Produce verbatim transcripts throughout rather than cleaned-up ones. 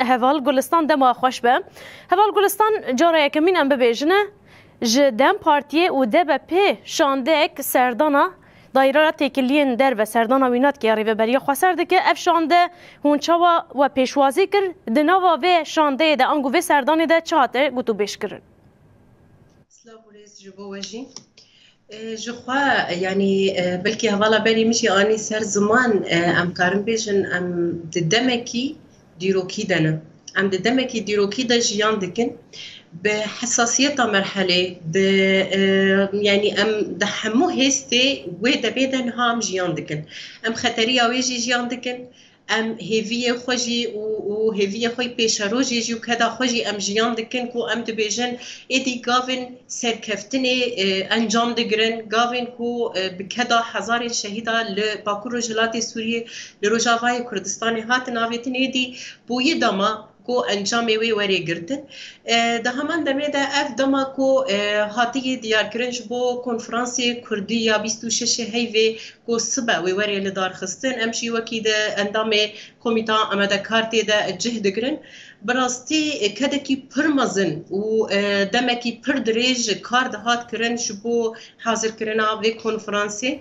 Heval Gulistan, dema xweş be. Heval Gulistan, cara yekemîn em bibêjine, ji DEM Partiyê û DBPê şandeyek serdana Daîreya Têkiliyên Derve, serdana wî nadike ya Rêveberiya Xweser dike. Ev şande hûn çawa we pêşwazî kir? Di nava vê şandeyê de, ango vê serdanê de çi hate gotûbêjkirin? Silav û rêz ji bo we jî. E, ji xwe, yanî, e, belkî hevala berî min jî anî ser ziman, e, em karin bêjin, em di demekî dîrokî de ne. Em di demekî dîrokî de jiyan dikin. Bi hesasiyeta merhelê, bi, e, yanî em di hemû hêstê wê demê de niha em jiyan dikin. Em xeteriya wê jî jiyan dikin. Em hêviyê xwe jî û, û hêviyê xwe yê pêşerojê jî û keda xwe jî em jiyan dikin ku em dibêjin êdî gavên serkeftinê, e, encam digirin, gavên ku, e, bi keda hezarên şehîda li Bakur Rojhilatê Sûriyê, li Rojavayê Kurdistanê hatin avêtin, êdî bûyî dema ku encamê wê were girtin. E, di heman demê de ev dema ku, e, hatiye diyarkirin ji bo konferansê Kurdî ya bîst û şeş heyvê ku sibe wê were lidarxistin, em jî wekî di endamê Komîta Amadekartê de cih digirin. Bi rastî, e, kedekî pir mezin û, e, demekî pir dirêj kar dihat kirin ji bo hazirkirina vê konferansê.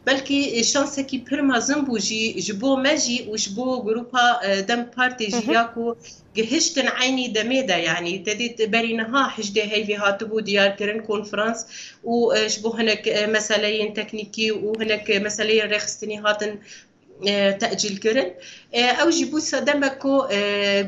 Belkî, e, şansekî pir mezin bû jî ji bo me jî û ji bo grupa, e, DEM Partê jî, ya ku gihiştin eynî demê de, yanî te dît berî niha hejdê heyvê hatibû diyarkirin konferans û, e, ji bo hinek, e, meseleyên teknîkî û hinek, e, meseleyên rêxistinî hatin, e, tecîl kirin. E, ew jî bû sedeme ku, e,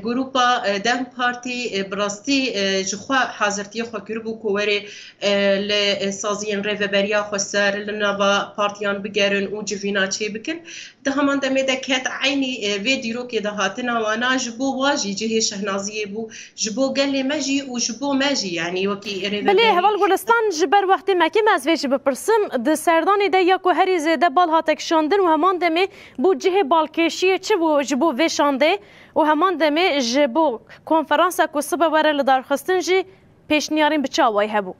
grupa, e, DEM Partî, e, bi rastî, e, ji xwe hazirtiyê xwe kiribû ku were, e, li, e, saziyên Rêveberiya Xweser li nava partiyan bigerin û civîna çê bikin. Di heman demê de ket eynî, e, vê dîrokê de hatina wana ji bo wa jî cihê şehnaziyê bû, ji bo gelê me jî û ji bo me jî, yanî wekî rêveberiya. Belê, Heval Gulistan, ji ber wextê me kêm, ez vê jî bipirsim. Di serdanê de ya ku herî zêde bal hate kişandin û heman demê bû cihê balkêşiyê çi bû ji bo vê şandê û heman demê ji bo konferansa ku sibe were lidarxistin jî pêşniyarên bi çi awayî hebû?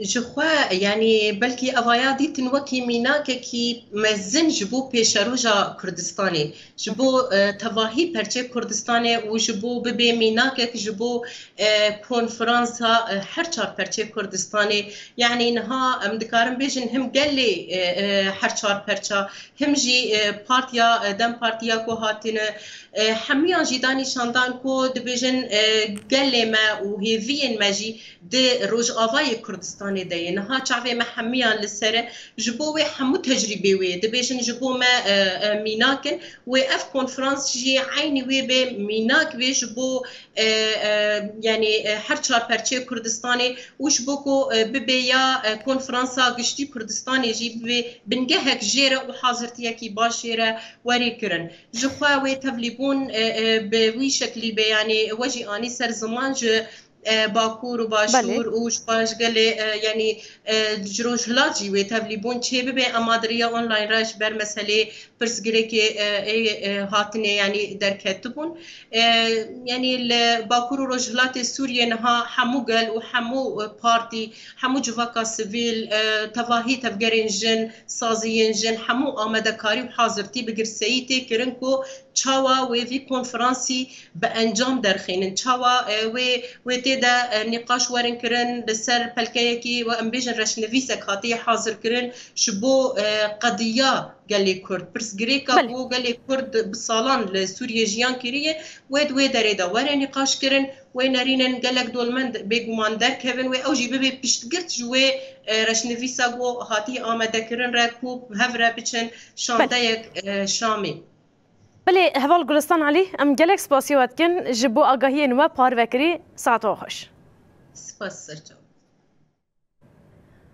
Ji xwe, yanî belkî evaya dîtin wekî mînakekî mezin ji bo pêşeroja Kurdistanê, ji bo, e, tevahî perçê Kurdistanê û ji bo bibe mînakek ji bo, e, konferansa, e, her çar perçê Kurdistanê. Yanî niha em dikarin bêjin him gelê, e, e, her çar perça, him jî, e, partiya, e, DEM Partiya ku hatine, e, hemiyan jî danî şandan ku dibêjin, e, gelê me û hêviyên me jî di Rojavayê Kurdistanê de ye. Niha çavê me hemiyan li ser e. Ji bo wê hemû tecrîbê wê dibêjin ji bo me, e, e, mînak in. Wê ev konferans jî eynî wê bê mînak wê ji bo, e, e, yanî, e, her çar perçeyê Kurdistanê û ji bo ku, e, bibe ya, e, konferansa giştî Kurdistanê jî bibe bingehek jê re û hazirtiyekî baş jê re werê kirin. Ji xwe wê tevlîbûn, e, e, bi wî şeklî be, yanî we jî anî ser ziman ji, e, Bakur û Belê. Başûr û ji xwe ji gelê, e, yanî, e, ji Rojhilat jî wê tevlîbûn çêbibe. Ema di riya online re ji ber meselê pirsgirêkê, e, ê, e, hatinê, yanî derketibûn. E, yanî li Bakur û Rojhilatê Sûriyê niha hemû gel û hemû, e, partî, hemû civaka sivîl, e, tevahî tevgerên jin, saziyên jin, hemû amadekarî û hazirtî bi girseyî tê kirin ku çawa wê vî konferansî bi encam derxînin, çawa, e, wê, wê tê de, e, nîqaş werin kirin, li ser pelkeyekî, we em bêjin reşnivîsek hatiye hazir kirin ji bo, e, qediya gelê Kurd. Pirsgirêka Belê. Ku gelê Kurd bi salan li Sûriyê jiyan kiriye, wê di wê derê de were nîqaş kirin, wê nerînên gelek dolmend bêguman derkevin, wê ew jî bibe piştgirt ji wê, e, reşnivîsa ku hatiye amadekirin re ku bi hev re biçin şandeyek, e, Şamê. Belê, Heval Gulistan Elî, em gelek spasiya we dikin ji bo agahiyên we parve kirî. Saeta we xweş. Spas, serçav.